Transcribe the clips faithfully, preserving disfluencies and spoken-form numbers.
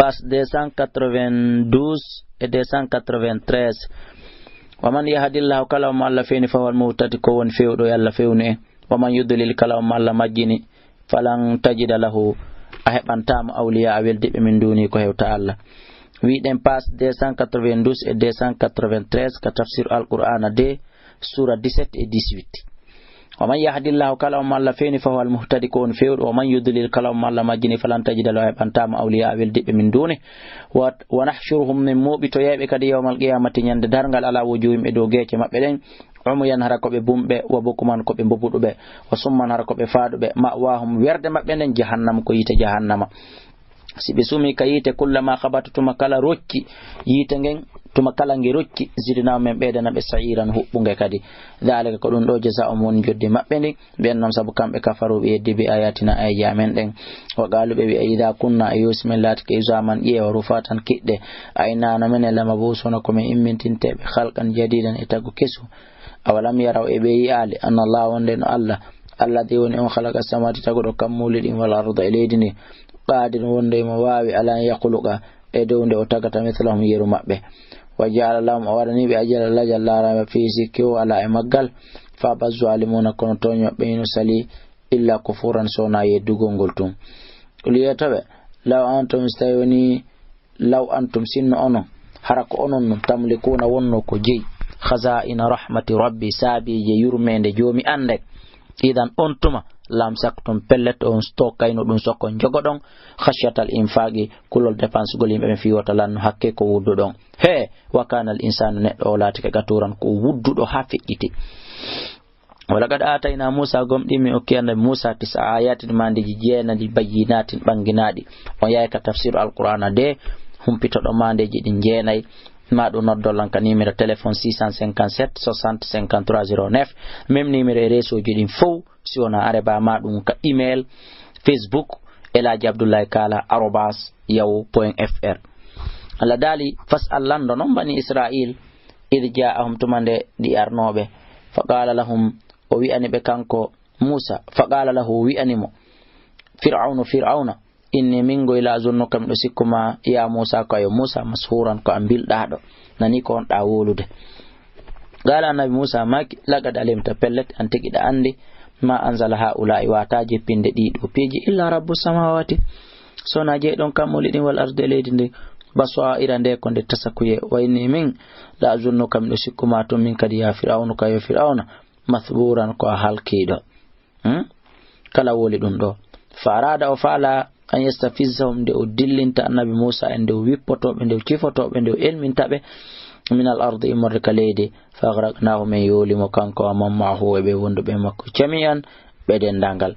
Page deux cent quatre-vingt-douze et deux cent quatre-vingt-treize. Wa man yahdillahu, kala mo Allah fewni, fa huwal muhtadi, ko woni fewɗo, yo Allah fewnu en. Wa man yudlil, kala mo Allah majjini, falan tajida lahu, a heɓantaamo awliya, a weldiɓe min duni ko hewta Allah. Wiɗen page deux cent quatre-vingt-douze et deux cent quatre-vingt-treize ka tafsir Al-Qur'ana deux, sura dix-sept et dix-huit. Wa man yahdillahu, kala mo Allah fewni, fa huwal muhtadi, ko woni fewɗo. Wa man yudlil, kala mo Allah majjini, falan tajida lahu, a heɓantaamo awliya, a weldiɓe min duni. Wa, wa nahshuruhum, min mooɓitoyayɓe kadi yawmal qiyamati, ñande darngal, ala wujuhim, e dow geece maɓɓe ɗen, umuyan, hara ko ɓe bumɓe, wa bukuman, ko ɓe mbobuɗuɓe, wa summan, hara ko ɓe faaɗuɓe, ma'wahum, werde maɓɓe nden, jahannam, ko yiite jahannama. Si ɓe sumi ka yiite, kullama khabat, tuma kala rocci yiite ngen, tuma kala nge rocci, zidnahum, men ɓeydana ɓe sa'iran, huɓɓunge kadi. Dhalika, ko ɗum ɗo, jaza'uhum, woni joddi maɓɓe ndin, ɓen non sabu kamɓe kafaru, ɓe yeddi bi ayatina, ayaji amen ɗen. Wa qalu, ɓe wi'a, idha kunna, e yo si men laatike, izaman, ƴeewa, rufatan, kiɗɗe, a inna, no menen, lamabusuna, ko men immintinteeɓe, khalqan jadidan, e tagu kesu. Awalam yaraw, e ɓe yi'aali, anna Allah, wonde no Allah, alladhi, woni on, khalaqa samawati, taguɗo kammuuli ɗin, wal arda, e leydi ndi, qadirun, wonde mo waawi, ala an yakhluqa, e dow nde o tagata, mithlahum, yeru maɓɓe. Wa ja'ala lahum, o waɗani ɓe, ajalan, lajal, laa rayba fihi, sikki o alaa e maggal. Fa aba zalimuna, kono tooñooɓe ɓen no sali, illa kufuran, so wonaa yeddugol ngol tun. Qul, wi'e to ɓe, law antum, si tawi woni, law antum, sinno onon, hara ko onon non, tamlikuna, wonno ko jeyi, khaza'ina rahmati rabbi, saabiije yurmeende Joomi an nden, idan, on tuma, lamsaktum, pellet, on stockayno ɗum, sokon jogoɗon, khashyatal infaqi, kulol dépensegol yimɓe ɓen, fii wota lannu, hakke ko wudduɗon. He, wa kana al insanu, neɗɗo o laatike, qaturan, ko wudduɗo haa feƴƴiti. Wa laqad aatayna Muusa, gomɗii min okki Annabi Muusa, tis'a ayatin, maandeeji jeenayi, bayyinatin, ɓannginaaɗi. On yahay ka tafsiru Alqur'aana de, humpitoɗo maandeeji ɗin jeenayi, ma ɗum noddol lan ka numéro téléphone six cent cinquante-sept soixante cinquante-trois zéro neuf, même numéro e réseau ji ɗin fow, si wonaa areba ma ɗum ka email, Facebook, Elaaji Abdullahi Kaala arobas yahoo point F R. Allah daali, fas'al, lanndo non bani Israil, id ja'ahum, tuma nde ɗi arnooɓe, fa qala lahum, o wi'ani ɓe kanko Muusa, fa qala lahu, o wi'ani mo, Fir'awnu, Fir'awna, inni, min goy, la azunnuka, miɗo sikku ma, ya Muusa, ko ayo Muusa, mashuran, ko a mbilɗaaɗo, nani ko on ɗa wowlude. Qala, Annabi Muusa maaki, laqad alimta, pellet, an tigi ɗa anndi, ma anzala haula'i, wata jippinde ɗii ɗoo piiji, illa rabbu samawati, so wonaa jeyɗo on kammuuli ɗin, wal ardi, e leydi ndi, basaira, nde ko nde tasakuye, wa inni, min, la azunnuka, miɗo sikku ma tun, min kadi, ya Fir'awnu, ko ayo Fir'awna, mathburan, ko a halkiiɗo. Hmm? Kala wowli ɗum ɗo. Fa arada, o faala, an yastafizzahum, nde o dillinta Annabi Muusa en, nde o wippoto ɓe, nde o cifotoo ɓe, nde o elminta ɓe, min al ardi, immorde ka leydi, fa agraqnahu, men yooli mo, kanko, wa man maahu, e ɓe wonduɓe e makko, jami'an, ɓe denndaangal.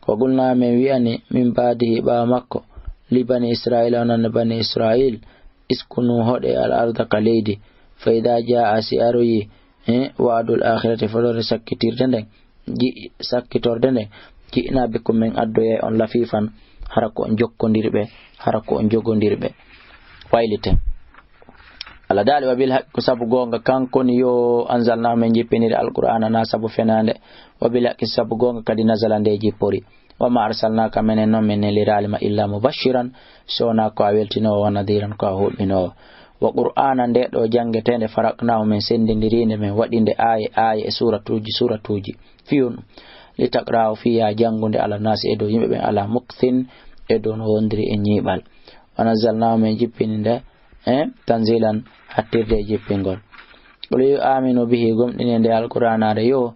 Wa qulna, men wi'ani, min baadihi, ɓaawo makko, li bani Israila, wonande bani Israil, iskunu, hoɗe, al arda, ka leydi, fa ida jaa, si aroyi, eh, wa'dul akhirati, fodore sakkitirde nden, ji-, sakkitorde nden, ji'na bikum, men addoyay on, lafifan, hara ko on jokkondirɓe, hara ko on jogondirɓe. Wayliten. Allah daali, wa bil haqqi, ko sabu goonga, kanko ni yo anzalna, men jippiniri Alqur'aana, na sabu fenaande, wa bil haqqi, sabu goonga kadi, nazala, nde jippori. Wa ma arsalnaka, menen non men neliraali ma, illa mubashiran, so wonaa ko a weltinoowo, wa nadiran, ko a huɓinoowo. Wa qur'aana, nde ɗo janngeteende, faraqnaahu, men senndindiriinde, men waɗinde aaye aaye e suuratuuji suuratuuji, fiyun, li taqra'ahu, fii yo a janngu nde, ala naasi, e dow yimɓe ɓen, ala mukthin, e dow no wondiri e ñiiɓal. Wa nazzalnaahu, men jippini nde, e tanzilan, hattirde e jippingol. Qul, yo aminu bihi, gomɗine nde Alqur'aanaare, yo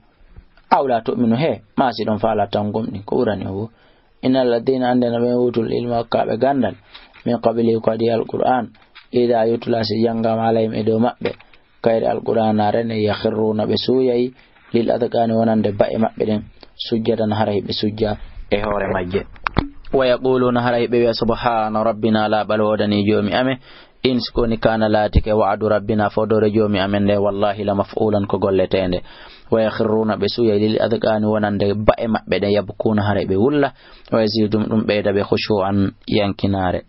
Aw laa tu'minu, he, maa si ɗon faalaa tan gomɗin, ko ɓurani on wo. Inna alladina, annde no ɓen uutul ilma, hokkaaɓe ganndal, min qablihi, ko adii Alqur'aan, idaa yutla, si janngaama, alayhim, e dow maɓɓe, kayri Alqur'aanaare nden, yakhirruuna, ɓe suuyay, lil adqaani, wonande ba'e maɓɓe ɗen, sujjadan, hara hiɓe sujja e hoore majje. Wa yaquluuna, hara hiɓe wi'a, subhaana rabbina, laaɓal woodanii Joomi amen, in si ko woni kaana laatike wa'du rabbina, fodore Joomi amen nde, wallahi la maf'ulan, ko golleteende. Wa yakhirruuna, ɓe suuyay, lil adqaani, wonande ba'e maɓɓe ɗen, yabkuuna, hara ɓe wulla, wa yaziiduhum, ɗum ɓeyda ɓe, khushu'an, yankinaare.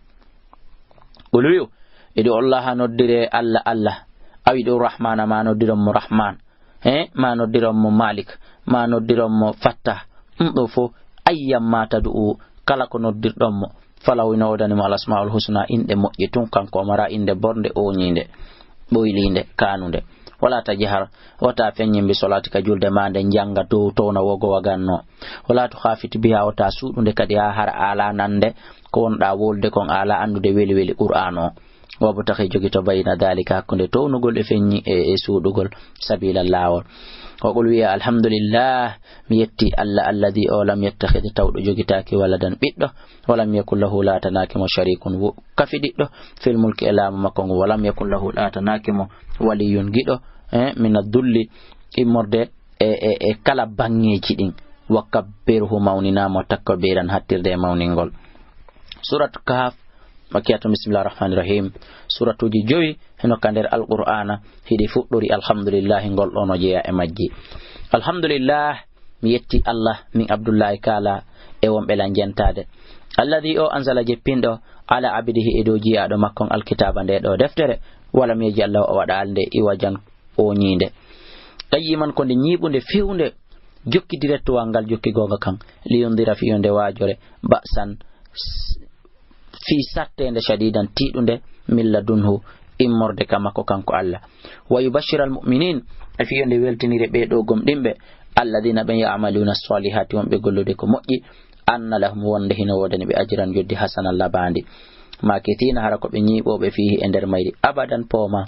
Qul, wi'u, idu'u Allaha, noddire Alla, Alla, aw idu'u Rahmaana, ma noddiron mo Rahmaan, he, ma noddiron mo Maalik, ma noddiron mo Fattah, ɗum ɗo fof, ayyan ma tad'u, kala ko noddirɗon mo, Falahu ina woodani mo al asmaul husna, inɗe moƴƴe tun, kanko o mara inɗe bornde, ooñiinde, ɓoyliinde, kaanunde. Wala tajhar, wota feññin bi solatika julde ma nde, njannga dow towna wogo waganno. Wala tukhafit biha, wota suuɗunde kadi ha hara ala nande ko wonɗa wolde kon, ala anndude weli weli Qur'an o. Wabtaghi, jogito, bayna dhalika, hakkunde townugol e feññi e, e suuɗugol, sabila, laawol. Wa qul, wiya, alhamdulillah, mi yetti Allah, alladhi, o lam yattakhidh, tawɗo jogitaaki, waladan, ɓiɗɗo, walam yakun lahu, laatanaaki mo, sharikun, wo-, kafidiɗɗo, fil mulki, e laamu makko ngu, walam yakun lahu, laatanaaki mo, waliyun, giɗo, eh, min adh-dhulli, immorde e, e, e kala baŋŋeeji ɗin. Wa kabbirhu, mawninaa mo, takbiran, hattirde e mawningol. Suratu Kahf, Makkiyatun, bismillahir rahmanir rahim. Suratuuji jowi hino ka nder Alqur'aana, hiɗi fuɗɗori alhamdulillahi, ngol ɗoo no jeyaa e majji. Alhamdulillah, mi yetti Allah, min Abdullahi Kaala e wonɓe lan jentaade. Alladhi, o, anzala, jeppinɗo, ala abdihi, e dow jiyaaɗo makko on, alkitaaba, nde ɗoo deftere, walam yaj'al lahu, o waɗaali nde, iwajan, ooñiinde. Qayyiman, ko nde ñiiɓunde, fewnde, jokki directwal ngal jokki goonga kan, liyundira, fii yo nde waajore, ba'san, s-, fii satteende, shadidan, tiiɗunde, min ladunhu, immorde ka makko kanko Allah. Wa yubashshira al-mu'minin, e fii yo nde weltinire ɓee ɗoo gomɗinɓe, alladhina, ɓen, ya'maluna as-salihati, wonɓe gollude ko moƴƴi, anna lahum, wonde hino woodani ɓe, ajran, joddi, hasanan, labaandi, makithina, hara ko ɓe ñiiɓooɓe, fiihi, e nder mayri, abadan, pooma.